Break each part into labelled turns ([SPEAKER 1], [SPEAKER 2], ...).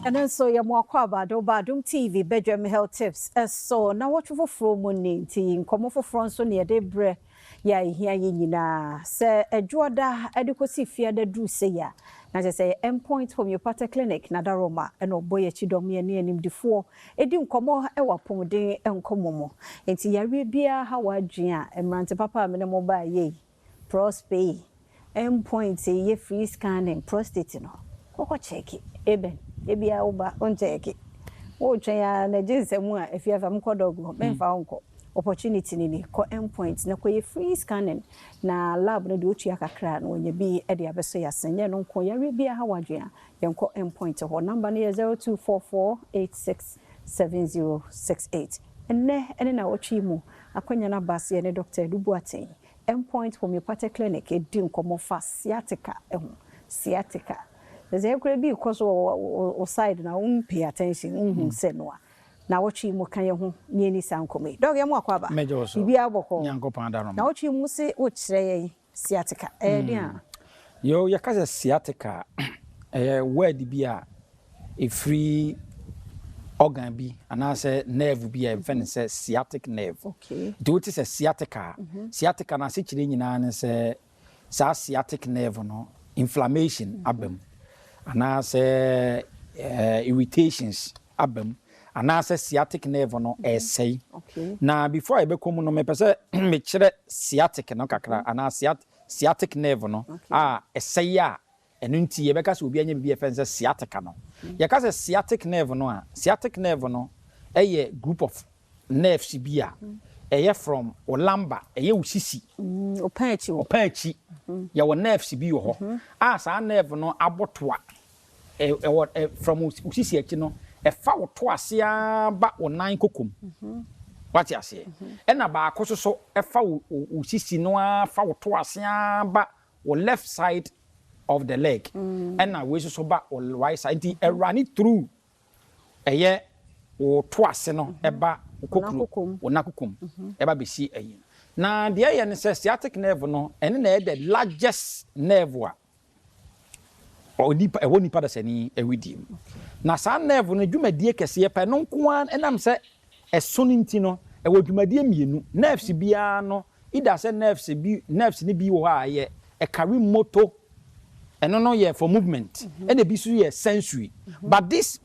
[SPEAKER 1] Ɛno nso yɛ mo akɔ aba ba Adom TV Bedwam Health Tips ɛso na wɔtwe foforɔ mu ne nti nkɔmmɔ foforɔ nso ne yɛde brɛ yɛ a ɛhia yɛ nyinaa sɛ Adwoada ɛde kɔsi Fiada duru sɛ yɛ a na kyerɛ sɛ Endpoint Homeopathic Clinic na daroma ɛna ɔbɔ yɛ akyi dɔm yɛ ne animdifoɔ ɛdi nkɔmmɔ ɛwɔ apɔmuden nkɔmmɔ mu. Nti yareɛ biara ha w'adwene a, mmerante papa a mene mo baa yei prospe Endpoint yɛ free scanning prostate no kɔkɔ check eben ebia woba wonkyɛke wotwɛn a na gye nsɛm a afie afa mkɔ dɔg hɔ mɛmfa wo nkɔ. Opportunity ni ni, kɔ Endpoint na kɔyɛ free scanning na lab no deɛ otua kakra na wɔnya bi de abɛso yɛ asen nyɛ no nko. Yareɛ biara ha w'adwene a, yɛnkɔ Endpoint hɔ. Number no yɛ 0244867068. Ɛnnɛ ɛne na wɔtwe mu akwanya no aba se yɛne Dr. Edu Boateng, Endpoint Homeopathic Clinic, ɛdi nkɔmmɔ fa sciatica ho. Sciatica sɛ ɛkora bi kɔ so wɔ wo side na won pay attention, wonhu sɛ no a na wɔtwe mu ka yɛ ho ne ani saa nkɔmmɔ yi. Doc, yɛ mu akɔ aba.
[SPEAKER 2] Mɛgye wo so.
[SPEAKER 1] Biribiara bɔkɔ?
[SPEAKER 2] Nyankopɔn adarom.
[SPEAKER 1] Na wɔtwe mu se wokyerɛ yɛn sciatica ɛyɛ den a?
[SPEAKER 2] Yo, yɛka sɛ sciatica, ɛyɛ word bi a ɛfiri organ bi anaasɛ nerve bi a yɛfrɛ no sɛ sciatic nerve. Nti wote sɛ sciatica a, sciatica no asekyerɛ nyinaa ne sɛ saa sciatic nerve no inflammation aba mu anaasɛ irritations aba mu anaasɛ sciatic nerve no ɛsɛe. Na before a yɛbɛkɔ mu no, mepɛ sɛ mekyerɛ sciatic no kakra anaa sciatic nerve no a ɛsɛe a ɛno nti yɛbɛka sɛ obi anya biribi a yɛfrɛ no sɛ sciatica no. Yɛka sɛ sciatic nerve no a, sciatic nerve no ɛyɛ group of nerves bi a ɛyɛ from wo lumbar, ɛyɛ wo sisi.
[SPEAKER 1] Ɔpɛn akyi wɔ.
[SPEAKER 2] Ɔpɛn akyi yɛwɔ nerves bi wɔ hɔ a saa nerve no abɔtoa ɛwɔ from wo sisi akyi no, ɛfa wo to ase ba wo nan kokom. Wate aseɛ? Ɛna baako nso so ɛfa wo sisi no ara fa wo to ase ba wo left side of the leg, ɛna wei nso so ba wo right side. Nti ɛrun through ɛyɛ wo to ase no ɛba wo kokuro, wo nakokom, ɛba bɛsi ɛyi. Na deɛ ɛyɛ no sɛ sciatic nerve no, ɛne na ɛyɛ the largest nerve a onipa ɛwɔ nipa dasani ɛwidie mu. Na saa nerve no dwumadie kɛseɛ pɛ no nko ara, ɛnam sɛ ɛso no nti no, ɛwɔ dwumadie mmienu. Nerves biara no, either sɛ nerves ne bi wɔ hɔ a ɛyɛ ɛcarry motor, ɛno no yɛ for movement, ɛna ebi nso yɛ sensory. But this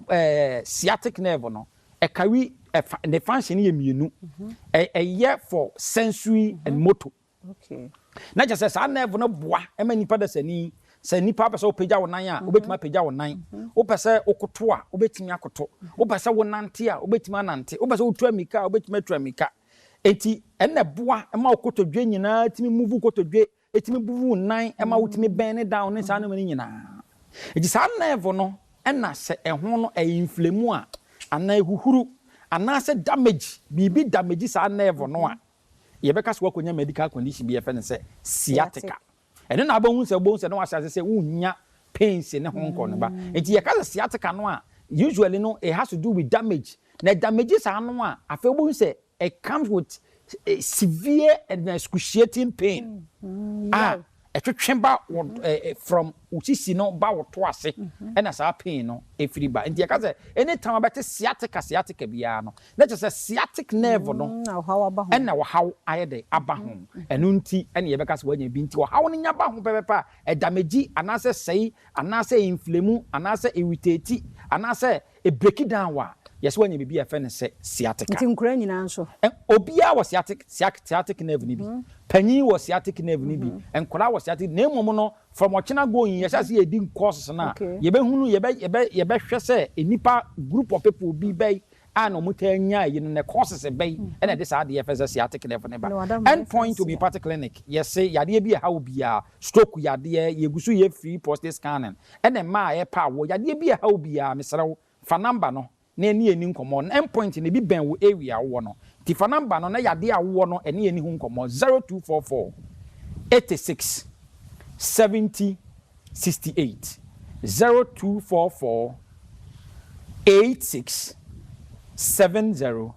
[SPEAKER 2] sciatic nerve no ɛcarry ɛfa ne function yɛ mmienu, ɛyɛ for sensory and motor. Na kyerɛ sɛ saa nerve no boa ɛma nipa dasani sɛ nipa pɛ sɛ wopagya wo nan a, wobɛtumi apagya wo nan, wopɛ sɛ wokoto a, wobɛtumi akoto, wopɛ sɛ wonante a, wobɛtumi anante, wopɛ sɛ wotu amika a, wobɛtumi atu amika. Enti ɛnna boa ɛma wo kotodwe nyinaa tumi move, kotodwe ɛtumi move wo nan, ɛma wotumi bɛn ne down ne saa nneɛma no nyinaa. Enti saa nerve no ɛna sɛ ɛho no ɛyɛ inflame a anaa ehuhuru anaasɛ damage biribi damage saa nerve no a, yɛbɛka sɛ wakɔnya medical condition bi yɛfrɛ no sɛ sciatica. Ɛno na abɛhu sɛ wobɛhu sɛ na wahyɛ ase sɛ wonya pains ne ho nkɔ no ba. Nti yɛka sɛ sciatica no a, usually no it has to do with damage. Na damage saa no a, afei wobɛhu sɛ it comes with severe and excruciating pain a ɛtwetwe ba wɔ from wo sisi no ba wo to ase, ɛna saa pain no ɛfiri ba. Nti yɛka sɛ anytime abɛte sciatica, sciatica biara no, na kyerɛ sɛ sciatic nerve no
[SPEAKER 1] na ɔhaw aba ho.
[SPEAKER 2] Ɛna ɔhaw ayɛ dɛ aba ho. Ɛno nti ɛna yɛbɛka sɛ wanya bi. Nti ɔhaw no nya ba ho pɛpɛpɛ a, ɛdamage anaasɛ sɛe anaasɛ inflame anaasɛ irritate anaasɛ ɛbreak down a, yɛsɛ wanya biribi a yɛfrɛ no sɛ sciatica.
[SPEAKER 1] Nti nkura nyinaa nso?
[SPEAKER 2] Obiara wɔ sciatic nerve ni bi. Panyin wɔ sciatic nerve ni bi, nkwadaa wɔ sciatic. Na mmom no, from ɔkyena going, yɛhyɛ ase yɛdi courses no a, yɛbɛhunu yɛbɛhwɛ sɛ nipa group of people bi bɛyi a na wɔn taa nya yi no, na causes bɛyi ɛna ɛde saa adeɛ yɛfrɛ sɛ sciatic nerve ne ba.
[SPEAKER 1] Na wadam
[SPEAKER 2] End Point Homeopathic Clinic, yɛsɛ yadeɛ bi a ɛha wo biara, stroke yadeɛ, yɛgu so yɛ free prostate scanning, ɛna mmaa a ɛpa awɔ, yadeɛ bi a ɛha wo biara, mesrɛ wo, fa number no na ɛne yɛni nkɔmmɔ. Na End Point no ebi bɛn wo area a wowɔ no, nti fa number no na yadeɛ a wowɔ no ɛne yɛni ho nkɔmmɔ. 0244 86 70 68, 0244 86 70.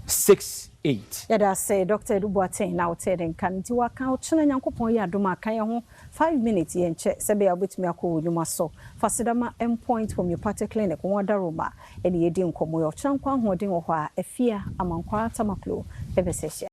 [SPEAKER 2] 68.
[SPEAKER 1] Yɛda ase Dr. Edu Boateng na wotee ne nka no nti waka ɔkyena Nyankopɔn yɛ adom a ka yɛn ho 5 minutes yɛnkyɛ sɛ bɛyɛ a wobɛtumi akɔ wɔ nnwuma so fa sedama Mpoint Homeopathic Clinic wɔn adaroma ɛne yɛdi nkɔmmɔ yɛ ɔkyena nkɔ ahoɔden wɔ hɔ a afia amankwaa tamaklo ɛbɛsɛ hyia.